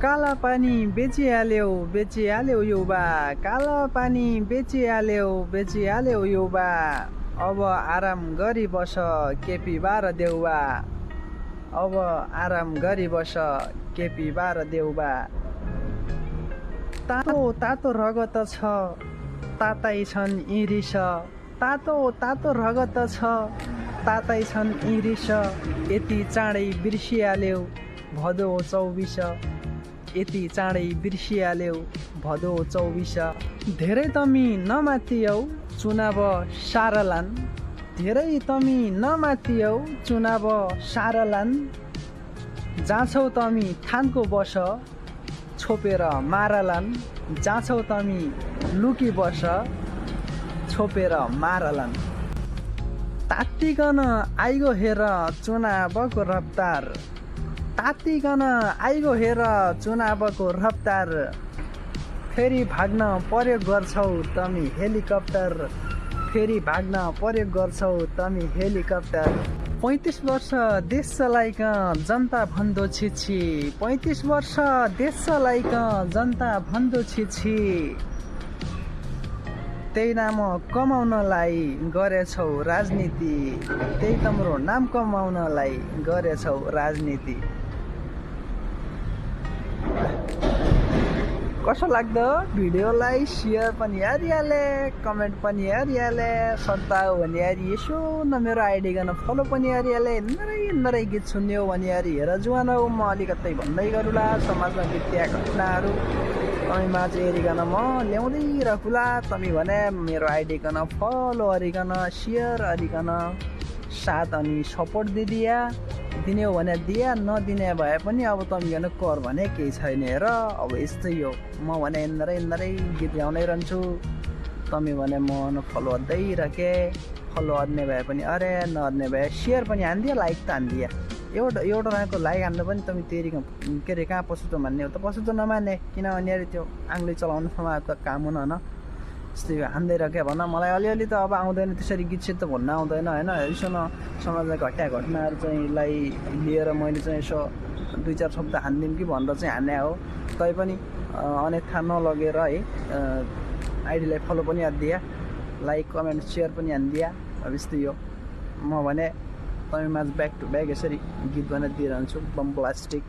काला पानी बेचिहाल्यो युवा काला पानी बेचिहाल्यो युवा अब आराम गरी बस केपी बार देउबा अब आराम गरी बस केपी बार देउबा तातो तातो रगत छ तातै छन् इरिस तातो तातो रगत छ तातै छन् इरिस यति चाँडै बिर्सिहाल्यो भदौ 24 यति चाँडै बिर्सिहाल्यो भदौ 24 धेरै तमी नमातियौ चुनाव सारलान् धेरै तमी नमातियौ चुनाव सारलान् जान्छौ तमी थानको बस छोपेर मारलान् जान्छौ तमी लुकी बस छोपेर मारलान् तात्तिकन आइगो हेर चुनावको रफ्तार तात्तिकन आइगो हेर चुनावको रफ्तार फेरि भाग्न प्रयोग गर्छौ तमी हेलिकप्टर फेरि भाग्न प्रयोग गर्छौ तमी हेलिकप्टर 35 वर्ष देश चलाइक जनता भन्दो छिछि 35 वर्ष देश चलाइक जनता भन्दो छिछि त्यही नाम कमाउनलाई गरेछौ राजनीति त्यही तम्रो नाम कमाउनलाई गरेछौ राजनीति कसो लाग्दो भिडियोलाई सेयर पनि हेरिहाले कमेन्ट पनि हेरिहाले सत्ता हो भने यारी यसो न मेरो आइडी गर्न फलो पनि हेरिहाले नरै गीत सुन्यो भने यारी हेर जुवान हो म अलिकतै भन्दै गरौँला समाजमा बितेका घटनाहरू तमीमा चाहिँ हेरिकन म ल्याउँदै रहुला तमी भने मेरो आइडी गर्न फलो गरिकन सेयर गरिकन साथ अनि सपोर्ट दिदिया दिने हो भने दिया नदिने भए पनि अब तमी गर्न कर भने केही छैन हेर अब यस्तै हो म भने यिनीरै गीत गाउँदै रहन्छु तमी भने म फलो गर्दै राखे फलो गर्ने भए पनि अरे नगर्ने भए सेयर पनि हान्दिया लाइक त हान्दिया एउटा रहेको लाइक हान्दा पनि तमी तेरि के अरे कहाँ पशु त भन्ने हो त पशु त नमान्ने किनभने अरे त्यो आङ्ग्ले चलाउनु समाजको काम हुन होइन यस्तै हान्दै राखे भन मलाई अलिअलि त अब आउँदैन त्यसरी गीत सित त भन्न आउँदैन होइन यसो न समाजमा घटेका घटनाहरू चाहिँ लिएर मैले चाहिँ यसो 2-4 शब्द हान्दिउँ कि भनेर चाहिँ हान्ने हो तैपनि अन्यथा नलगेर है आइडीलाई फलो पनि हानिदिया लाइक कमेन्ट सेयर पनि हानिदिया अब यस्तै हो म भने तपाईँमाझ ब्याक टु ब्याक यसरी गीत बनाइदिइरहन्छु बम प्लास्टिक